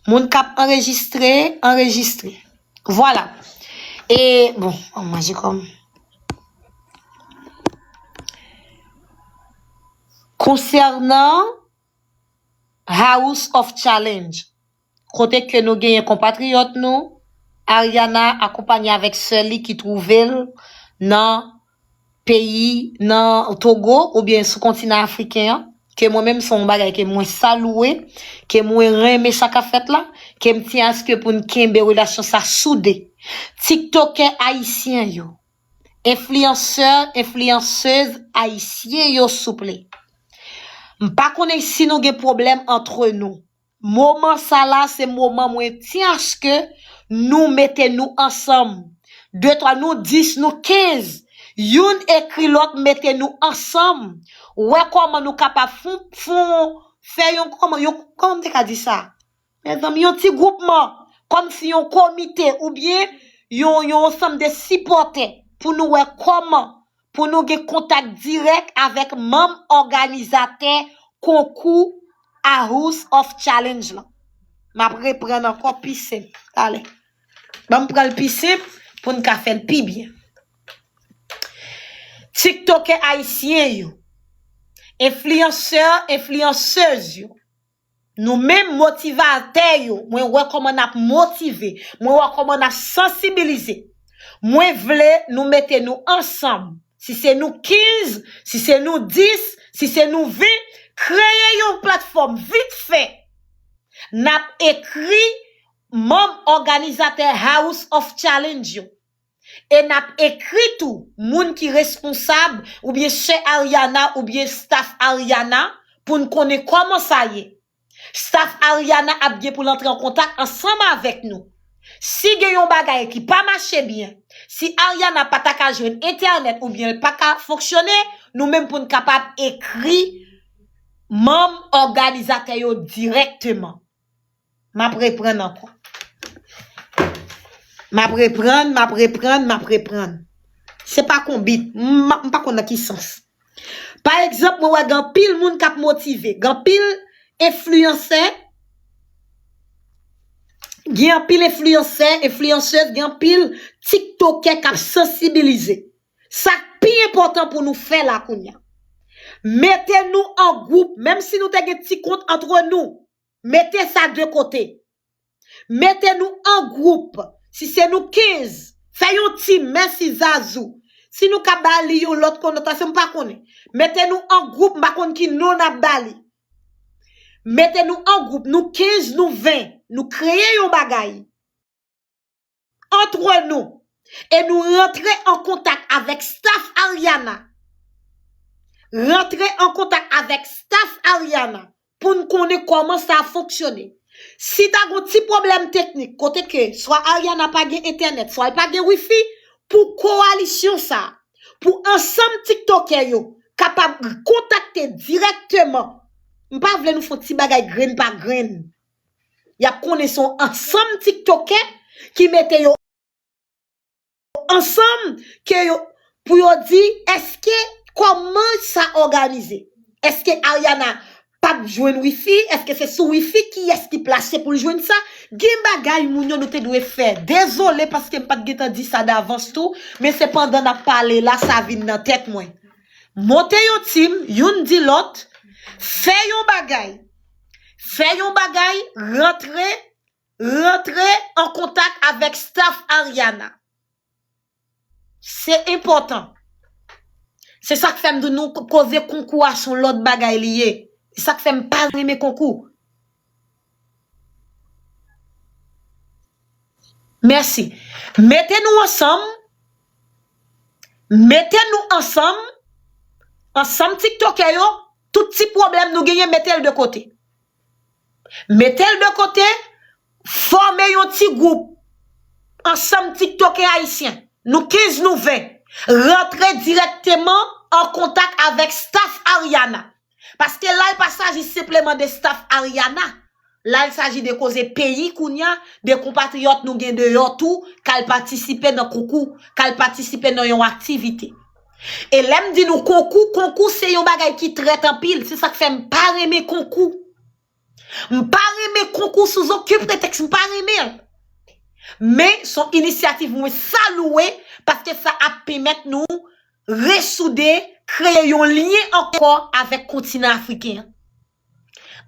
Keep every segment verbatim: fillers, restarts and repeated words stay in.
Moun k ap anrejistre, anrejistre. Vwala. E, bon, an manje kòm. Konsènan House of Challenge, kote ke nou genyen konpatriyòt nou, Ariana, akonpanye avèk sè li ki twouve l nan peyi, nan Togo oubyen sou kontinan afriken an, ke mwen menm se yon bagay ke mwen salye, ke mwen renmen sa k ap fèt la, ke m tyen aske pou n kenbe relasyon sa soude. Tiktokè ayisyen yo, enfliyansè, enfliyansez ayisyen yo, souple. M pa konnen si nou gen pwoblèm antre nou. Moman sa la, se moman mwen tyen aske nou mete nou ansanm. De, twa, nou dis, nou kenz. Youn ekri lòt, mete nou ansanm. Wè kòman nou kapab fon, fon, fè yon, kòman, yon, kòman m te ka di sa? Mezanmi, yon ti gwoupman, kòmsi yon komite oubyen yon, yon ansanm de sipòtè pou nou wè kòman pou nou gen kontak dirèk avèk manm òganizatè konkou House of Challenge lan. M ap reprann ankò pi senp. Talè. Ban m pran l pi senp pou n ka fè l pi byen. Tiktokè ayisyen yo, enfliyansè, enfliyansez yo, nou menm motivatè yo, mwen wè kòman n ap motive, mwen wè kòman n ap sansibilize. Mwen vle nou mete nou ansanm. Si se nou kenz, si se nou dis, si se nou ven, kreye yon platfòm vit fè. N ap ekri manm òganizatè House of Challenge yo. E n ap ekri tou moun ki responsab oubyen sè Ariana oubyen staff Ariana pou n konnen kòman sa ye. Staff Ariana ap gen pou l antre an kontak ansanm avèk nou. Si gen yon bagay ki pa mache byen, si Ariana pa ta ka jwenn entènèt oubyen l pa ka fonksyone, nou menm pou n kapab ekri manm òganizatè yo dirèkteman. M ap reprann ankò. M ap reprann, m ap reprann, m ap reprann. Se pa konbit. M, m pa konn nan ki sans. Pa egzanp, mwen wè gen anpil moun k ap motive, gen anpil enfliyansè, gen anpil enfliyansè, enfliyansez, gen anpil tiktokè k ap sansibilize. Sa k pi enpòtan pou nou fè la kounye a. Mete nou an gwoup, menm si nou te gen ti kont antre nou, mete sa de kote. Mete nou an gwoup. Si se nou kenz, fè yon tim, mèsi Zazou. Si nou ka ba li yon lòt konotasyon, m pa konnen. Mete nou an gwoup, m pa konn ki non n ap ba li. Mete nou an gwoup, nou kenz, nou ven, nou kreye yon bagay antre nou. E nou rantre an kontak avèk staff Ariana. Rantre an kontak avèk staff Ariana pou n konnen kòman sa ap fonksyone. Si ta gon ti pwoblèm teknik, kote ke swa Ariana pa gen entènèt, swa l pa gen wifi, pou kowalisyon sa, pou ansanm tiktokè yo kapab kontakte dirèkteman. M pa vle nou fè yon ti bagay grenn pa grenn. Y ap konnen se yon ansanm tiktokè ki mete yo ansanm ke yo, pou yo di, èske, kòman sa òganize? Èske Ariana p ap jwenn wifi? Èske se sou wifi? Kiyès ki plase pou l jwenn sa? Gen bagay moun yo nou te dwe fè. Dezole paske m pa t gentan di sa davans tou, men sepandan n ap pale la, sa vin nan tèt mwen. Monte yon tim, youn di lòt, fè yon bagay. Fè yon bagay, rantre, rantre an kontak avèk staff Ariana. Se enpòtan. Se sa k fè m di nou koze konkou a se yon lòt bagay li ye. Se sa k fè m pa renmen konkou. Mèsi. Mete nou ansanm. Mete nou ansanm. Ansanm tiktokè yo. Tout ti pwoblèm nou genyen, mete l de kote. Mete l de kote. Fòme yon ti gwoup. Ansanm tiktokè ayisyen. Nou kenz, nou ven. Rantre dirèkteman an kontak avèk staff Ariana. Paske la, l pa saji senpleman de staff Ariana. La, l saji de koze peyi kounye a, de konpatriyòt nou gen deyò tou, k al patisipe nan konkou, k al patisipe nan yon aktivite. E lè m di nou konkou, konkou se yon bagay ki trèt anpil. Se sa k fè m pa renmen konkou. M pa renmen konkou. sou zo, ki pretèks m pa renmen l. Men, se yon inisyativ mwen salye, paske sa ap pèmèt nou resoude, kreye yon lyen ankò avèk kontinan afriken an.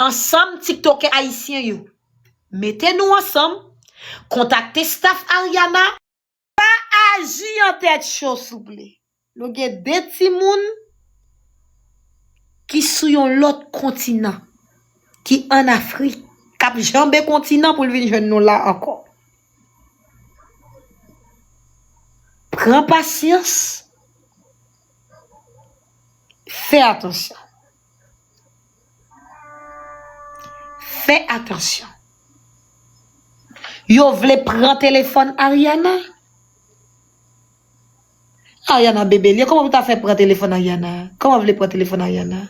Ansanm, tiktokè ayisyen yo, mete nou ansanm, kontakte staff Ariana. Pa aji an tèt cho, souple. Nou gen de timoun ki sou yon lòt kontinan, ki ann Afrik, k ap janbe kontinan pou l vin jwenn nou la ankò. Pran pasyans. Fè atansyon. Fè atansyon. Yo vle pran telefòn Ariana. Ariana bebe l ye. Kòman pou ta fè pran telefòn Ariana? Kòman vle pran telefòn Ariana?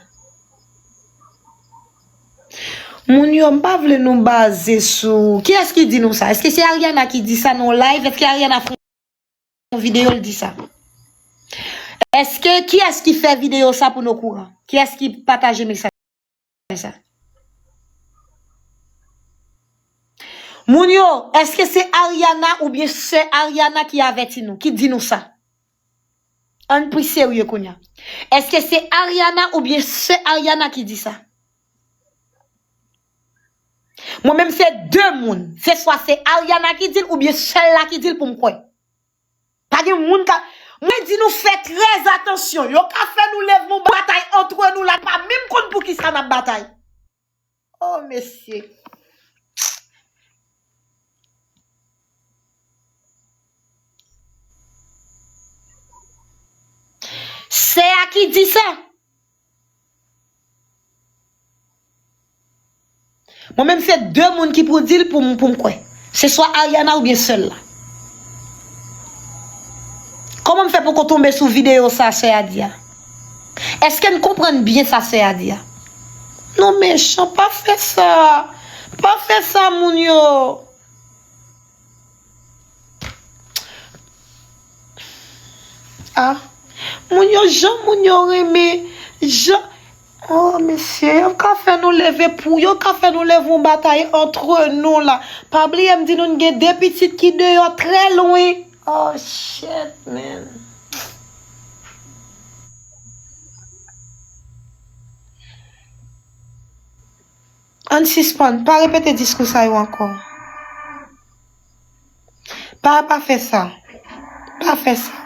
Moun yo, m pa vle nou baze sou. Kiyès ki di nou sa? Èske se Ariana ki di sa nan live? Èske Ariana fè yon videyo, l di sa? Èske, kiyès ki fè videyo sa pou nou kouran? Kiyès ki pataje mesaj sa? Moun yo, èske se Ariana oubyen sè Ariana ki avèti nou, ki di nou sa? Ann pi serye kounye a. Èske se Ariana oubyen sè Ariana ki di sa? Mwen menm se de moun. Se swa se Ariana ki di l oubyen sè l la ki di l pou m kwè. Pa gen moun ka. Mwen di nou fè trè atansyon. Yo ka fè nou leve yon batay antre nou la, pa menm konn pou ki sa n ap batay. Oh, mesye. Sè a ki di sa. Mwen menm se de moun ki pou di l pou m, pou m kwè. Se swa Ariana oubyen sè l la. Kòman m fè poko tonbe sou videyo sa sè a di a? Èske n konprann byen sa sè a di a? Non, mechan, pa fè sa. Pa fè sa, moun yo. Ah, moun yo, jan moun yo renmen, jan, oh, mesye, yo ka fè nou leve pou, yo ka fè nou leve yon batay antre nou la. Pa bliye, m di nou, n gen de pitit ki deyò trè lwen. Oh, shit, man. Ann sispann, pa repete diskou sa yo ankò. Pa, pa fè sa. Pa fè sa.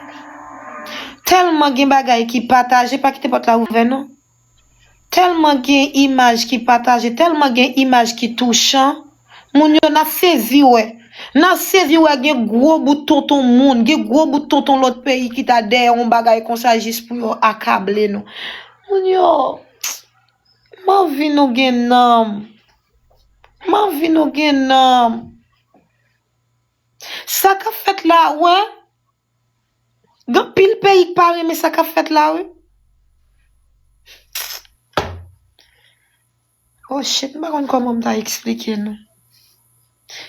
Tèlman gen bagay ki pataje, pa kite pòt la ouvè non. Tèlman gen imaj ki pataje, tèlman gen imaj ki touchan. Moun yo, n ap sezi wè. N ap sezi wè gen gwo bout tonton moun, gen gwo bout tonton lòt peyi ki ta dèyè yon bagay konsa jis pou yo akable nou. Moun yo, m anvi nou gen nanm. M anvi nou gen nanm. Sa k ap fèt la, wè. Gen anpil peyi k pa renmen sa k ap fèt la, wi. Oh shit, m pa konn kòman m ta eksplike nou.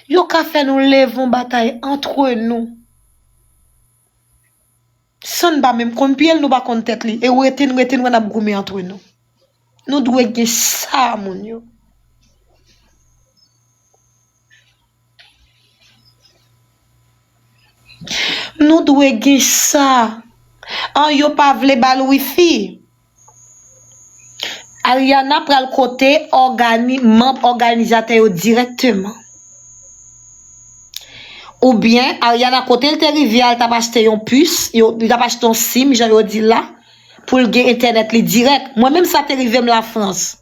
Yo ka fè nou leve yon batay antre nou. San n pa menm konn pye l, nou pa konn tèt li. E rete n, rete n wè n ap goumen antre nou. Nou dwe gen sa, moun yo. Nou dwe gen sa. An, yo pa vle ba l wifi. Ariana pral kote ògani-, manm òganizatè yo dirèkteman. Oubyen, Ariana, kote l te rive a, l t ap achte yon pis, yo, li t ap achte yon sim, jan yo di la, pou l gen entènèt li dirèk. Mwen menm, sa te rive m Lafrans.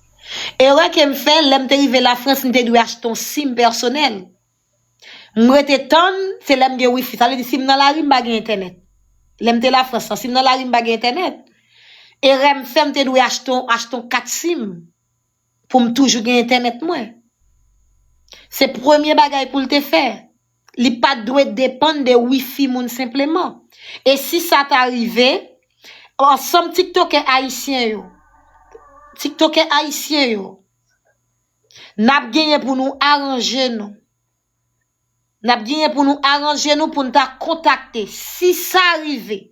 Erè ke m fè, lè m te rive Lafrans, m te dwe achte yon sim pèsonèl. M rete tann, se lè m gen wifi. Sa vle di, si m nan lari, m pa gen entènèt. Lè m te Lafrans lan, si m nan lari, m pa gen entènèt. Erè m fè, m te dwe achte, achte yon kat sim pou m toujou gen entènèt mwen. Se premye bagay pou l te fè. Li pa t dwe depann de wifi moun senpleman. E si sa ta rive, ansanm tiktokè ayisyen yo, tiktokè ayisyen yo, n ap genyen pou nou aranje nou. N ap genyen pou nou aranje nou, pou n ta kontakte. Si sa rive,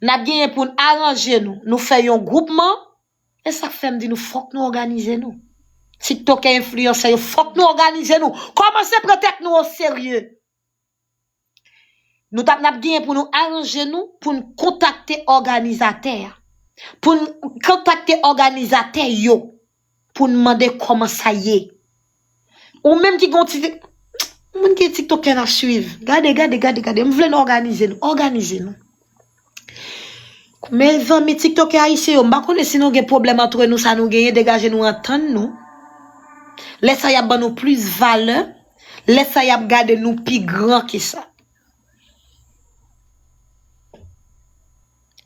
n ap genyen pou n aranje nou. Nou fè yon gwoupman. E sa k fè m di nou, fòk nou òganize nou. TikTokè, enfliyansè yo, fòk nou òganize nou. Kòmanse pran tèt nou oserye. Nou t ap, n ap genyen pou nou aranje nou, pou n kontakte òganizatè a. Pou n kontakte òganizatè yo. Pou n mande kòman sa ye. Ou menm ki gon ti, moun ki TikTokè n ap swiv. Gade, gade, gade, gade. M vle nou òganize nou. Òganize nou. Mezanmi, TikTokè ayisyen yo, m pa konnen si nou gen pwoblèm antre nou, sa nou genyen, degaje nou, antann nou. Lè sa y ap ban nou plis valè. Lè sa y ap gade nou pi gran ke sa.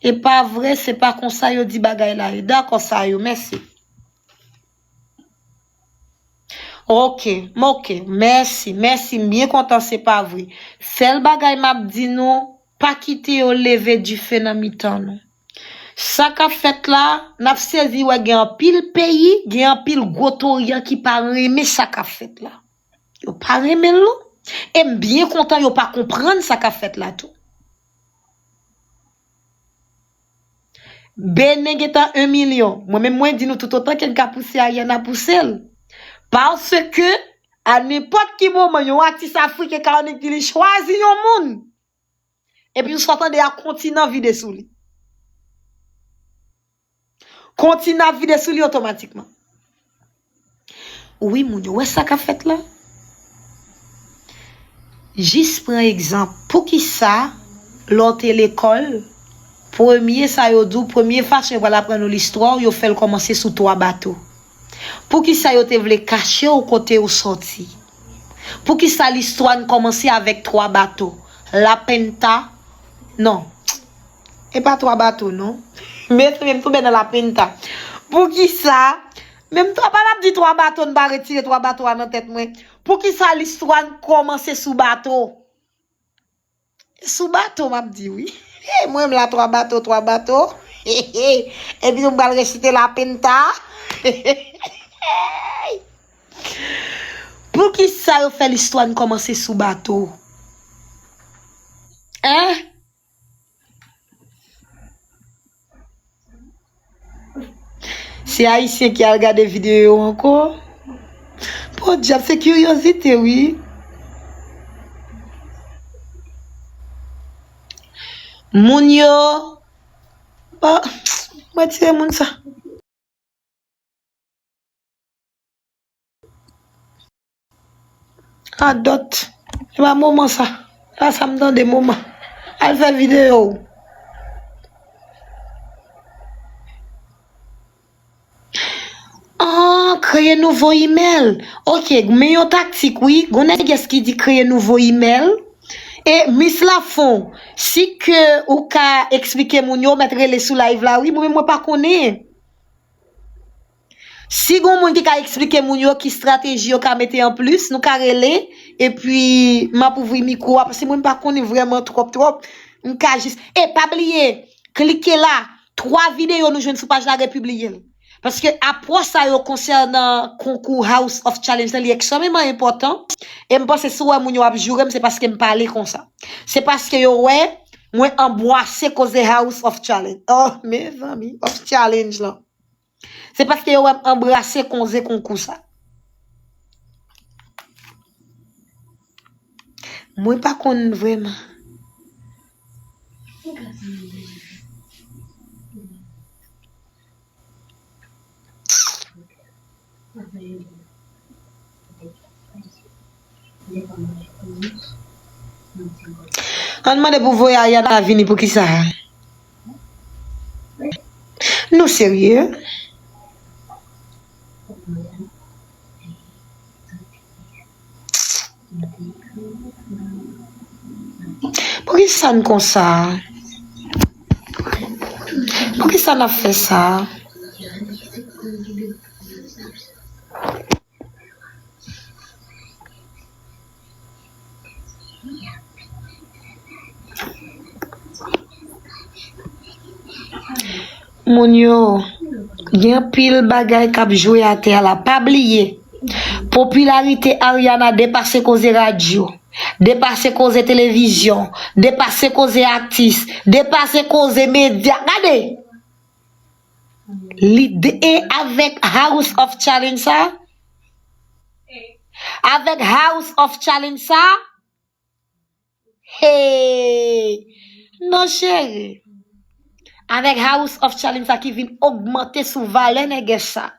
E pa vre, se pa konsa yo di bagay la ye. Dakò, sa yo, mèsi. Ok, ok, mèsi, mèsi, m byen kontan se pa vre. Sèl bagay m ap di nou, pa kite yo leve dife nan mitan nou. Sa k ap fèt la, n ap sezi wè gen anpil peyi, gen anpil gwo toryan ki pa renmen sa k ap fèt la. Yo pa renmen l non. E m byen kontan yo pa konprann sa k ap fèt la tou. Benen gentan en milyon. Mwen menm mwen di nou toutotan ke n ka pouse Ariana pouse l. Paske a nenpòt ki moman yon atis afriken ka annik di li chwazi yon moun. Epi ou sot tande a kontinan vide sou li. Kontinan ap vide sou li otomatikman. Wi, moun yo, wè sa k ap fèt la? Jis pran egzanp. Poukisa, lè w te lekòl, premye sa yo di w, premye fason yo pral aprann ou listwa w, yo fè l kòmanse sou twa bato? Poukisa yo te vle kache w kote w sòti? Poukisa listwa n kòmanse avèk twa bato? La Penta? Non. E pa twa bato, non. Mezanmi, m tonbe nan La Penta. Poukisa? Menm twa, pa m ap di twa bato, n pa retire twa bato a nan tèt mwen. Poukisa listwa n kòmanse sou bato? Sou bato, m ap di wi. E mwen, m la twa bato, twa bato. Epi nou pral resite La Penta. Poukisa yo fè listwa n kòmanse sou bato? Hein? Se ayisyen ki al gade videyo yo ankò. Podyab, se kiryozite, wi. Moun yo, oh, mwen tire moun sa. Radòt. E pa moman sa. La sa m tande moman. Al fè videyo w. Ah, kreye nouvo imèl. Ok, men yon taktik, wi. Gon nègès ki di kreye nouvo imèl. E Miss Lafon, si ke ou ka eksplike moun yo, mèt rele sou live la, wi. Mwen menm, mwen pa konnen. Si gon moun ki ka eksplike moun yo ki estrateji yo ka mete anplis, nou ka rele, epi m ap ouvri mikwo a, paske mwen m pa konnen vrèman twòp, twòp. M ka jis, e pa bliye, klike la, twa videyo nou jwenn sou paj la, repibliye l. Paske apwòch sa yo konsènan konkou House of Challenge la, li ekstrèmeman enpòtan. E m panse si w wè moun yo ap joure m, se paske m pale konsa. Se paske yo wè mwen anbwase koze House of Challenge. Oh, mezanmi, of Challenge lan. Se paske yo wè m anbrase konze konkou sa. Mwen pa konn vrèman. Ann mande pou voye Ariana vini poukisa? Nou serye? Poukisa n konsa? Poukisa n ap fè sa? Moun yo, gen anpil bagay k ap jwe atè a la. Pa bliye, popilarite Ariana depase koze radyo, depase koze televizyon, depase koze atis, depase koze medya. Gade! Li de, e avèk House of Challenge sa, Avèk House of Challenge sa, hey, non cheri. Avèk House of Challenge sa ki vin ogmante sou valè nègès sa.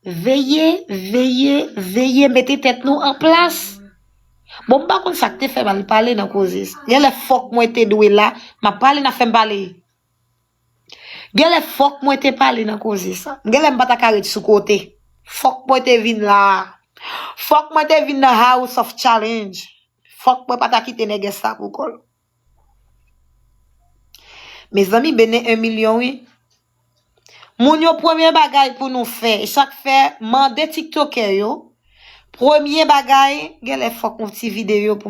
Veye, veye, veye, mete tèt nou an plas. Bon, m pa konn sa k te fè m al pale nan koze sa. Genlè fòk mwen te dwe la, m ap pale, n ap fè m pale. Genlè fòk mwen te pale nan koze sa. Genlè m pa ta ka ret sou kote. Fòk mwen te vin la. Fòk mwen te vin nan House of Challenge. Fòk mwen pa ta kite nègès sa pou kò l. Mezanmi, Benen en milyon, wi. Moun yo, premye bagay pou nou fè, e sa k fè, mande tiktokè yo, premye bagay, genlè fòk yon ti videyo pou